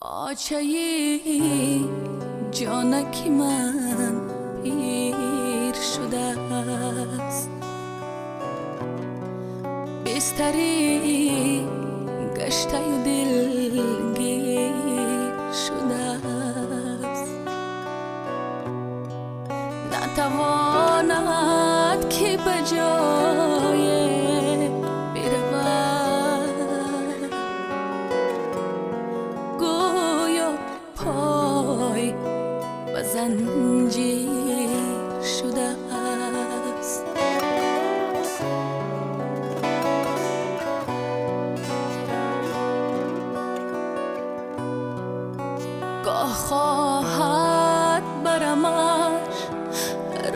Очаи ҷонаки ман пир шудааст, бистарӣ гаштаю дилгир шудааст, натавонад ки ба ҷое биравад, гӯё пой ба занҷир шудааст. Гоҳ хоҳад барамаш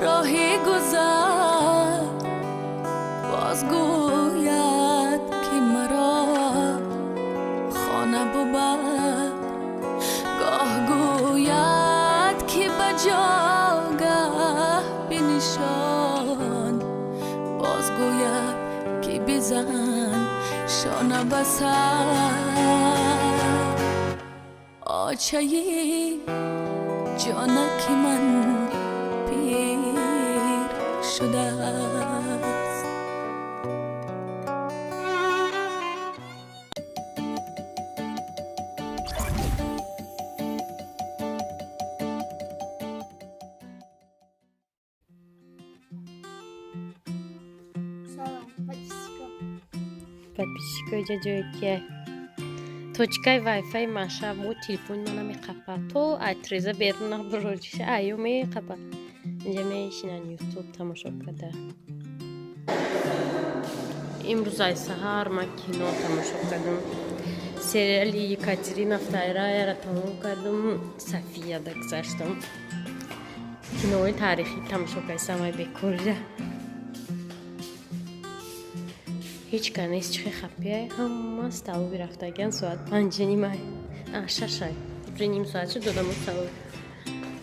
роҳи гузар, боз гӯяд ки маро хона бубар, гоҳ гӯяд ки ба ҷогаҳ бинишон, боз гӯяд ки бизан шона ба сар. Очаи ҷонаки ман пир шудааст. Салом, подписчикам. Подписчико, иҷа ҷое ки точкаи вайфай маша бо телефони мана меқапа, то атреза берун набурочиша аю меқапа. Инҷа мешинан, Ютуб тамошо карда. Имрӯз ай саҳар ман кино тамошо кардам, сериали Екатерина Втораяро тамом кардам, Софияда гузаштам. Кинои таърихӣ тамошо кардам. Самаи бекория ҳеҷ ка нест, чихе хапия, ҳама столовый рафтагиан. Соат 5:30, шашай, уже ним соат шуд, одамо столовый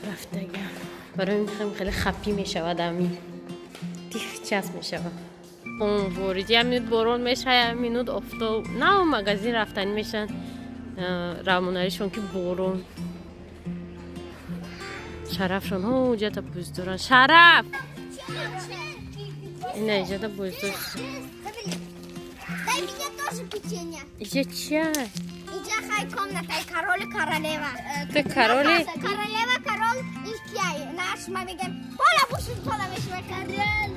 рафтагиан. Барои михоҳем, хеле хапӣ мешавад, ами тих час мешавад. Ворид як минут борон мешава, як минут офтоб. На магазин рафтанӣ мешаванд, равонаришон ки борон. Шарафшон ҳоҷата буздоранд. Шараф ина иҷата буздор. Дай мне тоже печенье. Иҷа чия? Иджа хай комната, король и королева. Ты короли? Королева, король и кияй. Наш мамиген. Пола бушин, пола мешва король.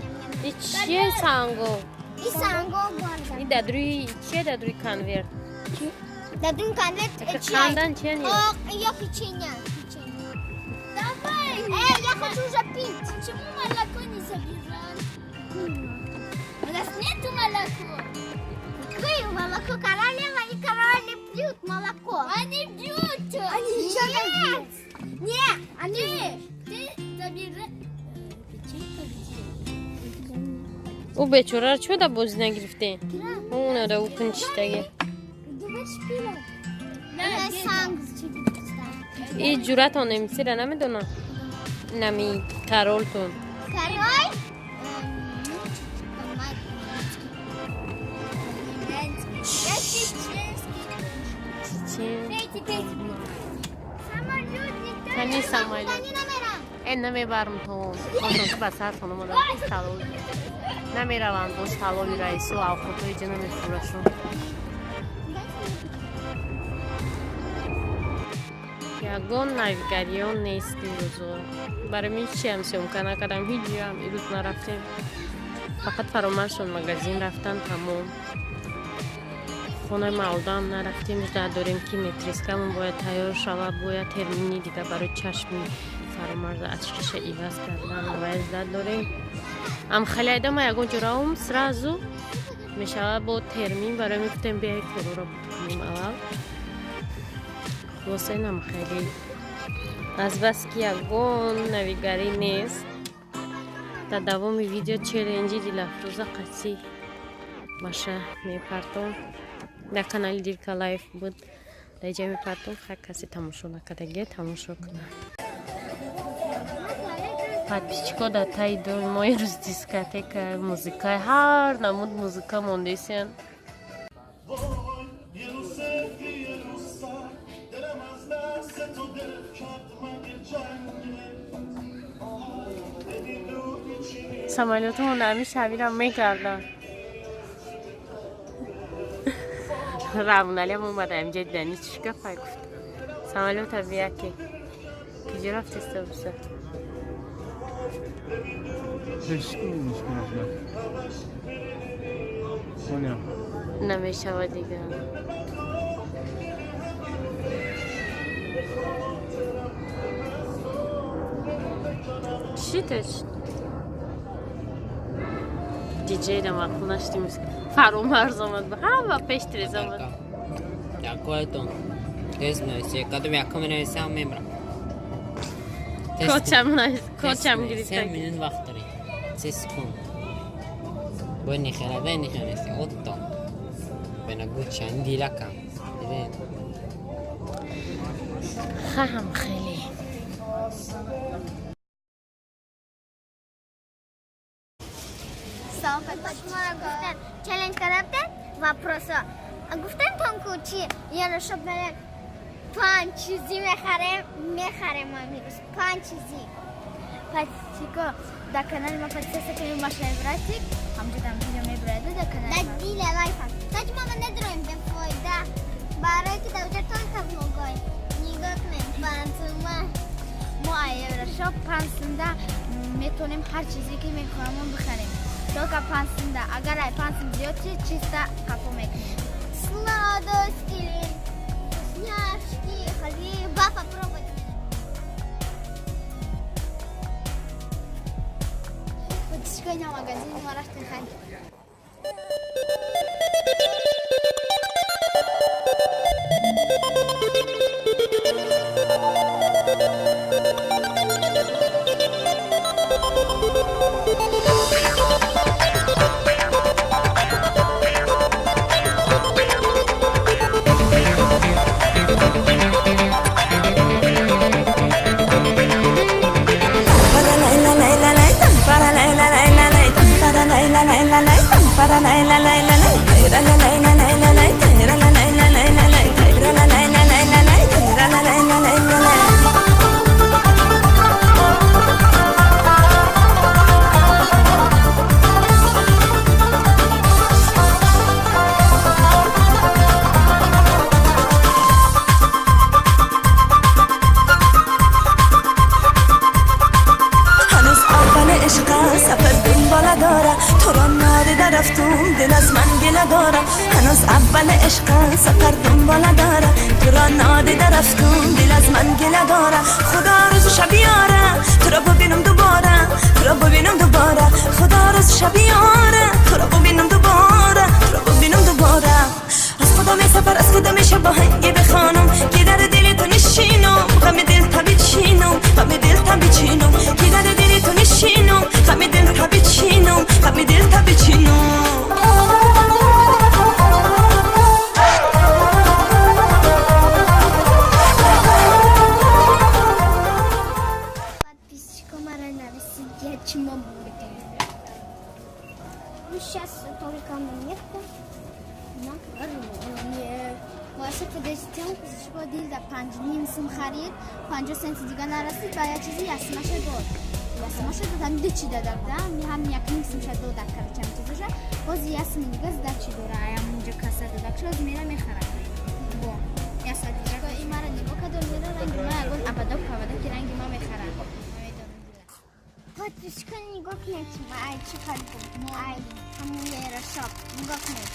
И чие санго? И санго. И дадруи чие, дадруи конверт? Дадун конверт чай. Хандан чия не? О, я печенье. Печенье. Давай. Эй, я хочу уже пить. Почему молоко не забирали? У нас нету молоко. Какое молоко? Королева и король пьют молоко. Они пьют. Они еще нет. Нет, они. Ты забирай. Печенье где? Ӯ бечораро чӯ да бозӣ нагирифтем? Унада ӯ кунчитаге. Думаешь, пила? Санг. И ҷуратон эмсира намедонам, нами корольтон. Король? Я чеченский. Пейте, пейте. Самолет. Кани самолет? Э, намебарам то отон ки ба сартон омадам. Столовый намераванд, бо столовый раису авхотои ҷа намефурашон. Ягон навигариён нест имрӯзо. Барои мин ҳичиам съёмка накардам, ҳеҷ ҷоям ирӯз нарафтем, фақат фаромаршон магазин рафтан, тамом. Хонаи маолдаам нарафтем. Жда дорем ки метрискамон бояд тайёр шавад, бояд термини дига барои чашми фаромарза очкиша иваз кардан бояд, жда дорем. Ам хеле айдама ягон ҷо равм, сразу мешавад бо термин. Барои мегуфтем, биай корора кунем аввал. Хулоса, инам хеле азбаски ягон навигарӣ нест. Дар давоми видео челленҷи Дилафрӯза қатъи маша мепартом, дар канали Дилка Лайф буд, дар иҷа мепартом. Ҳар касе тамошо накардагия, тамошо кунад. Подписчико, дар таи дои мо ирӯз дискотека, музыка, ҳар намуд музыка мондесиян. وای یه روز یه روز سر دلم از Самолётмон ами шавирам мекардан. Равоналиам омада инҷа дидани чӣ гапай гуфт. Самолёта бия ки киҷо рафтеста буса. Намешава дига. Чӣ теш? Диджей да мақбул наштим. Фаромарз омад. Ҳама пеш тиреза омад. Якоето. Тез менависи. Кадом якум менависам мемрам. Кодчам гирифта. 3 минут вақт дорӣ. 3 секунд. Бояд нихелада нихелеси. Отто. Бена гучан дилакам. Диден. Хаҳам хеле. Гуфтан челлендж карда вопросо. Гуфтан тонку чи яна шоб мена панҷ чизи мехарем, мехарем мо имрӯз панҷ чизи. Патико дар канали ма подписаться кунед, Машаи Братик, ҳамҷо там видео мебурада дар канали Дар дила лайфа. Таҷ ма надроем бефоида. Барои ки дар уҷа тонка влогой. Нигоҳ кунед панҷума. Мо Еврошоп 5 сумда метонем ҳар чизе ки мехоҳем бихарем. Только 5 сумда. Агар ай 5 сум зиёд чи чиста қафо мекунем. Сладости, вкусняшки, хлеба попробовать. Подписчикои на магазин ма рафтем харид. هنوز اول عشق سفر دنباله داره تو را نادیده رفتم دل از من گله داره هنوز اول عشق سفر دنباله داره تو را نادیده رفتم دل از من گله داره خدا روز شب یاره تو را ببینم دوباره تو را ببینم دوباره خدا روز شب یاره تو را ببینم دوباره تو را ببینم دوباره از کدام سفر از کدام شب آهنگی بخوانم که در دل تو نشینم غم دل تا بچینم غم دل تا بچینم که در دل تو نشینم غم دل تا بچینم غم دل تا بچینم. Подписчикам мара нависит, я чему буду. Ну, сейчас только монетку на короне. Боиси подождем, дил да 5.5 сум харид, 50 сенти дига нарасид ва як чизи ясмаша дод. Ясмаша дод, ҳам ду чи дада буда, ҳам 1.5 сумша дода, короче, ҳам чизаша. Боз ясми дига сдачи дора, аям унҷа касса додак шоз мера мехарад. Бо яса дига и мара нигоҳ кадо мера ранги ма ягон абадок павадаки ранги ма мехарад. Намедонам дила. Подписчика нигоҳ кунед, ай чӣ харидам. Ай ҳамун Еврошоп. Нигоҳ кунед.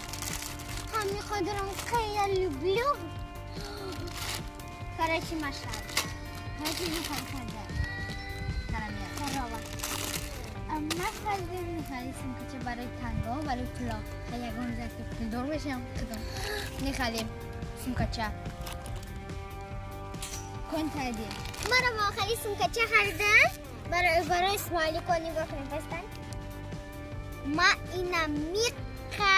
Ҳамин қадарам ки я люблю. Короче, Маша. Короче, не харидам. Карамия. Корова. Ман харидем мехаридем сумкача барои танго, барои пуло. Ягон рӯз ки пулдор бошам, кудом мехарем сумкача. Кон харидем. Мара мо охари сумкача харидам. Барои смайлико нигоҳ кунед, пастан. Ма ина миққа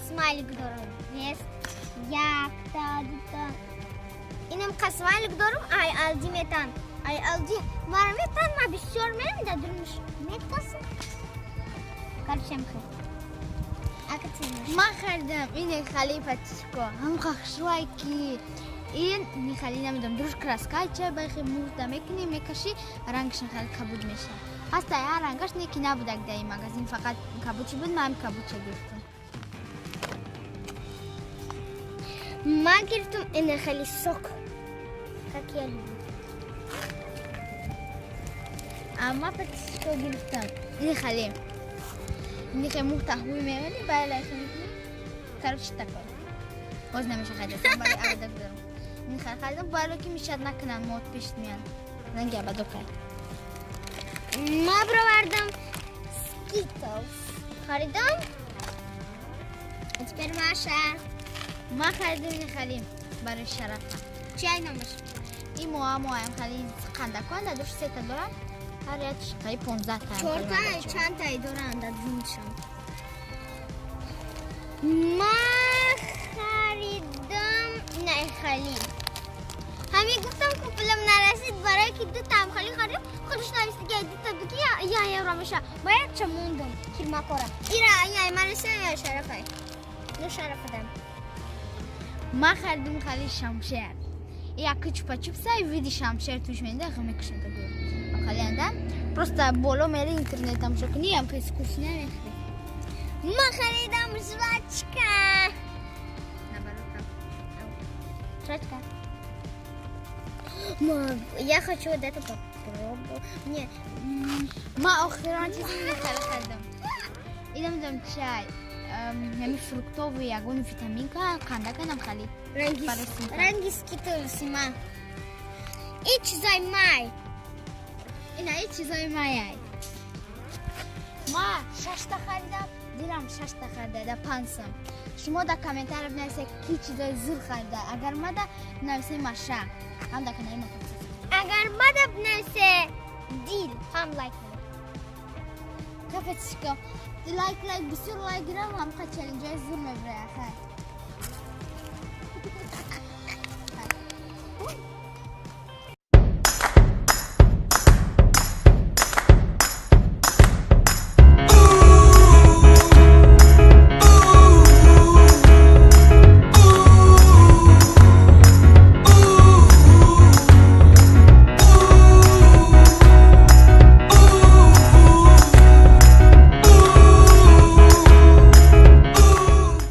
смайлик дорам. Нест. Якта, дута. Инам қа смайлик дорам, ай алди метан. Ай алди мара метан, ма бисёр мерам да дурмиш. Метасам. Короче, мхе. Ака цениш. Ман харидам ине хали патишко. Ҳам хушрӯй ки Ин нихали намедонам, дуруш краска чай байхи мурда мекунӣ, мекашӣ, рангаш хеле кабуд мешавад. Ҳаста ҳар рангаш неки набудак дар ин магазин, фақат кабудчи буд, ман ҳам кабудча гирифтам. Ман гирифтам ин хеле сок. Как я люблю. Ама патишко гирифтам. Ин хеле. Ин хеле мухтаҳуй мемонӣ, байлайхи мекунӣ. Короче, такой. Боз намеша харидам, барои абада гузорам. Ин хеле харидам, барои ки мешад накунанд, мод пешт меянд. Ранги абадо кард. Ма бировардам Skittles. Харидам. А теперь Маша. Ма харидам ин хеле барои шарафа. Чай намаш. Ин моам хеле қандакон, дар душ сета дорам. Ҳар як қариб 15 та. Чорта чанд тай доранд дар дуншон. Ма харидам нахали. Ҳамин гуфтам ки пулам нарасид, барои ки ду таам хали харидам, худаш навист ки ду та буки я евро меша. Ба якча мондам кирмакора. Ира я мараса я шарафай. Ну шарафадам. Ма харидам хали шамшер. Як чупа-чупса и види шамшер туш менда мекушам таго. Хали анда просто боло мери интернет тамошо кунӣ, ям искусственно мехӯрӣ. Ма харидам жвачка. Наоборот. Жвачка. Я хочу вот это попробовать. Не. Ма охирон чизи мехали харидам. Идам дам чай. Ями фруктовый ягон витаминка қандаканам хали. Ранги скитлс ма. И чизой май. Ина и чизой май. Ма шашта харидам, дилам шашта харида да пансам. Шумо дар комментария бинависед ки чизои зур харида. Агар мада бинависе Маша. Ҳам дар канали ма подписаться. Агар мада бинависе дил, ҳам лайк. Кафетишка. Лайк лайк бисёр лайк гирам, ҳам қа челленҷои зур мебирая хай.